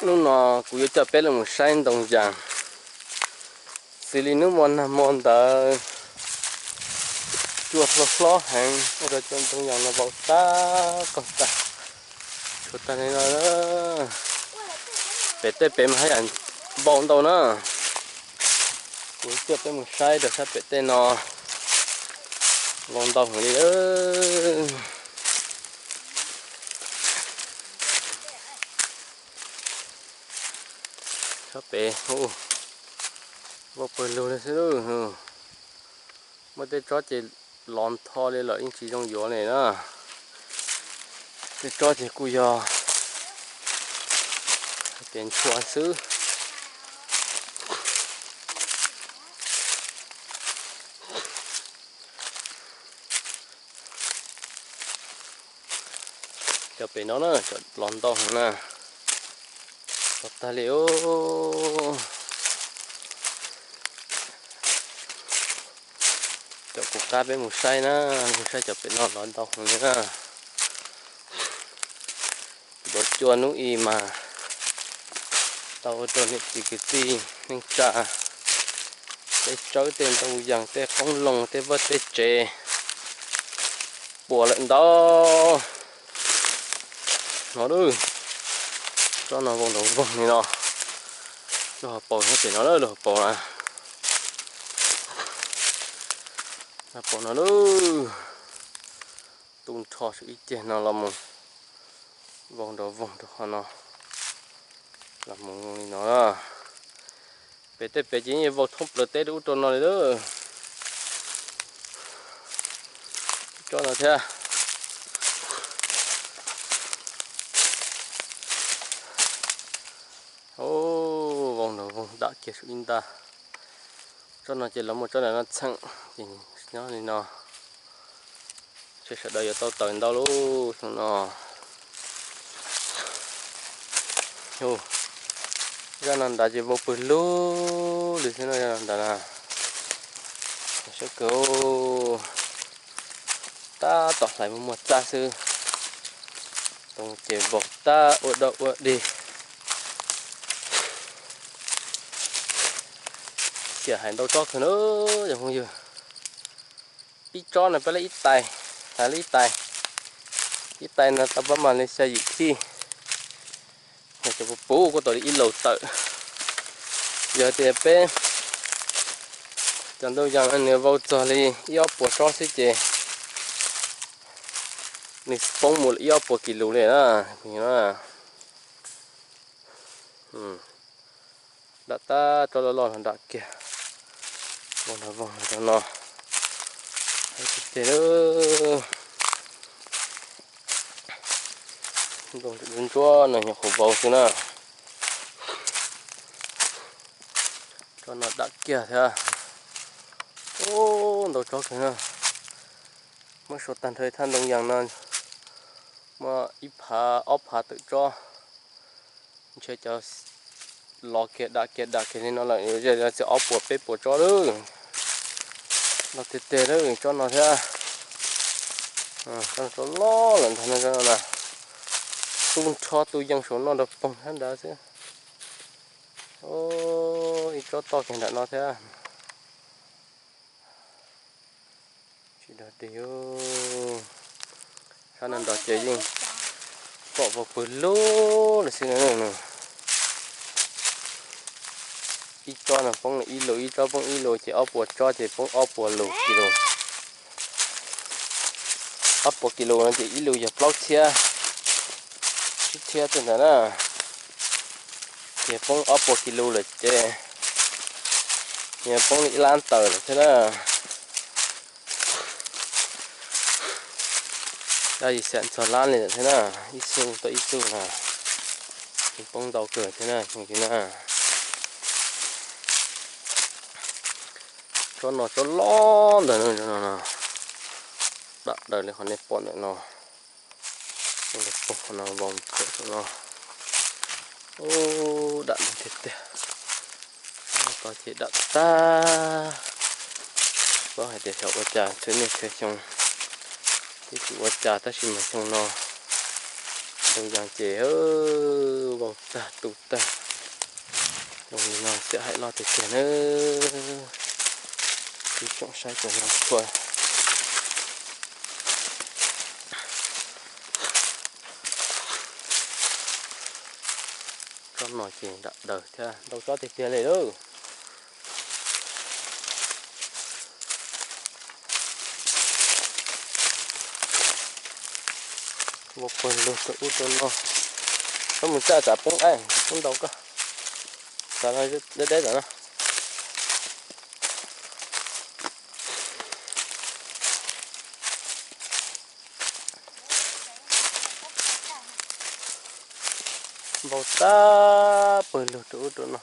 Hnub no kuv yuav coj peb los mus saib ntoo yas. Xws li hnub hmo nag hmo ntawd cua hlob hlob heev, ua rau cov ntoo yas no vau tag qaug tag, tshuav tag li no. Pem tej pem mas haj yam vau ntau na. Kuv coj peb mus saib rau sab pem tej no, vau ntau heev li. Sab pem, vau pawg lug li xwb. Muaj tej tsob ces lov ntho li lawm yeej tsis zoo yuav li na. Tej tsob ces kuj yog hais tias ntshua xwb. Cov pem no na, cov lov ntau heev na, lov tag li os. Cov kuv qab peb mus saib na, mus saib cov pem no lov ntau heev li na. Vauv cua hnub i mas tau ua rau niam txiv kwv tij neej tsa, tej tsawb tej ntoo yas tej qoob loo tej vaj tej tsev puas lawm ntau. No, tsob no vau nrov voog li no. Lub hauv paus nyob pem no, lub hauv paus na, hauv paus no lauj. Tu nrho saum ib ceg no los mus vau nrov voog rau qhov no, los mus li no. Pem tej pem ces yeej vau thoob plaws teb rau ub rau no li lauj. Tsob no thiab. Vau nrov voog dam kiag saum ib nta. Tsob no ces los muaj tsob ntawm no txheem, ces nyob li no. Ntshe sawv daws yuav tau tawm ntau lub xyoo no. Zaj no nrad ces vau pawg lug li xwb no, zaj no nrad na. Sab kawg, tab tom hlais muag muag txaj xwb, ntoo ces vau tag ua doj ua dig. Xiam hais ntau tsob kawg na cov phooj ywg. Ib tsob no peb li ib tais, hlais li ib tais, ib tais no tau pab mas li xya yim khij. Yog cov puv puv kuj tau li ib laus tawm. Yog tias peb cov ntoo yas no nws vau txog li ib ob puas tsob xwb ces nws poob mus ib ob puas kis lus li na. Dam tab tsob loj loj no dam kiag, vau nrov voog rau no. Tiag tiag, ntoo ntsuab no nyuam qhuav vau xwb na. Tsob no dam kiag thiab. Ub, ntau tsob kawg na. Muab sau tag nrho thaj ntoo yas no muaj ib phav ob phav tawm tsob. Ntshe cov lov kiag dam kiag dam kiag li no lawm, txog ob puas peb puas tsob lawm. Loj tiag tiag lawm, tsob no thiab. Tsob no tsob loj lawm ntag no, tsob no na. Tu nrho tu yees saum no nrog poog sab nrad xwb. Ib tsob toj kiag nram no thiab. Tsis dog dig. Sab no nrad ces yeej pom vau pawg lug li xwb na. Ib tsob no poob ib lus, ib tsob poob ib lus ces ob puas tsob ces poob ob puas lus kis lus. Ob puas kis lus no ces ib lus yog plaub txhiab, tsib txhiab tej ntawd na. Ces poob ob puas kis lus lawm ces yog poob li ib lab tawm lawm thiab na. Dab tsi xam txog lab li lawm thiab na, ib xu tau ib xu na. Poob ntau kawg thiab na, na. Tsob no tsob loj ntawm no, dam daws li qhov nej pom ntawm no. Qhov no vau ntxhiam no. Ub, dam tiag tiag. Tsob no ces dam tag. Paub hais tias xyov ua cas txhua niaj txhua xyoo twb tsis ua cas tab sis mas xyoo no ntoo yas ces vau tag tu tag. Zoo li no xiam hais loj tiag tiag na. Ib tsoom saib cov no txhua. Tsob no ces nram daws thiab ntau tsob tiag tiag li lauj. Npau pawg lug rau ub rau no. Txhob mus tsaj tsam poob qaib, poob ntau koj. Xav no deb deb tam no. Npau tag pawg lug rau ub rau no.